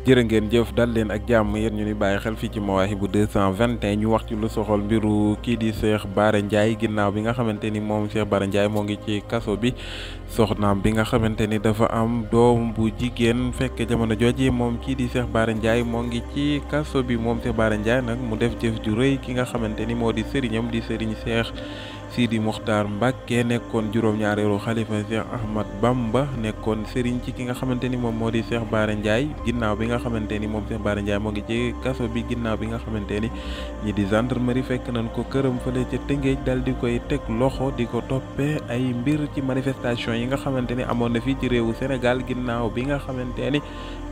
jërë ngeen jëf dal leen ak jàmm yéen ñu ni bàyyi xel fii ci Mawahibou 221 ñu wax ci lu soxal mbiru kii di Cheikh Bara Ndiaye ginnaaw bi nga xamante ni moom Cheikh Bara Ndiaye moo ngi ci kaso bi soxnaam bi nga xamante ni dafa am doom bu jigéen fekk jamono jooji moom kii di Cheikh Bara Ndiaye moo ngi ci kaso bi moom Cheikh Bara Ndiaye nag mu def jëf ju rëy ki nga xamante ni moo di sëriñam di sëriñ Cheikh Sidi Mokhtar Mbacke nekkoon juróom-ñaareelu xalifa Cheikh Ahmad Bamba nekkoon sëriñ ci ki nga xamante ni moom moo di Cheikh Bara Ndiaye ginnaaw bi nga xamante ni moom Cheikh Bara Ndiaye moo ngi ci kaso bi ginnaaw bi nga xamante ni ñi di gendarmerie fekk nañ ko këram fële ca Tëngéej dal di koy teg loxo di ko toppee ay mbir ci manifestation yi nga xamante ni amoon na fii ci réewu Sénégal ginnaaw bi nga xamante ni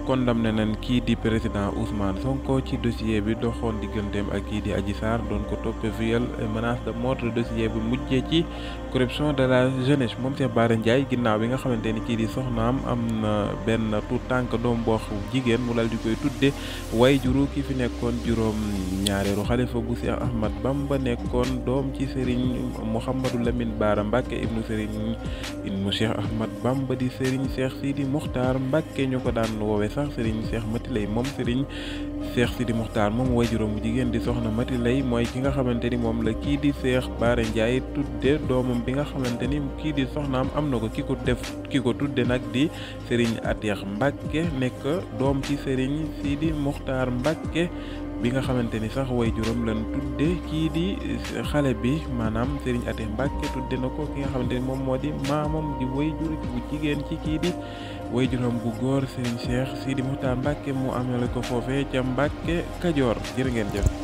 condamné nañ kii di président Ousmane Sonko ci dossier bi doxoon digganteem ak kii di Adji Sarr doon ko toppee viol et menace de mort. dossier bi mujjee ci corruption de la jeunesse moom Cheikh Bara Ndiaye ginnaaw bi nga xamante ni kii di soxnaam am na benn tout tànk doom boo jigéen mu dal di koy tudde way juru ki fi nekkoon juróom ñaareelu xalifa bu Cheikh Ahmad Bamba nekkoon doom ci Serigne Mouhamadou Lamine Bara Mbacke ibnu Serigne ibnu Cheikh Ahmad Bamba di Serigne Cheikh Sidi Mokhtar Mbacke ñu ko daan woowe sax Serigne Cheikh Mati Lay moom Serigne Cheikh Sidi Mokhtar moom way juróom bu jigéen di soxna Mati Lay mooy ki nga xamante ni moom la kii di Cheikh Bara Ndiaye tudde doomam bi nga xamante ni kii di soxnaam am na ko ki ko tudde nag di Serigne Atex Mbacke nekk doom ci Serigne Sidi Mokhtar Mbacke bi nga xamante ni sax way juróom lan tudde kii di xale bi maanaam Serigne Atex Mbacke tudde na ko ki nga xamante ni moom moo di maamam di way jur bu jigéen ci kii di way juróom bu góor Serigne Cheikh Sidi Mokhtar Mbacke mu amele ko foofee ca Mbacke Kajoor jërë ngeen jëf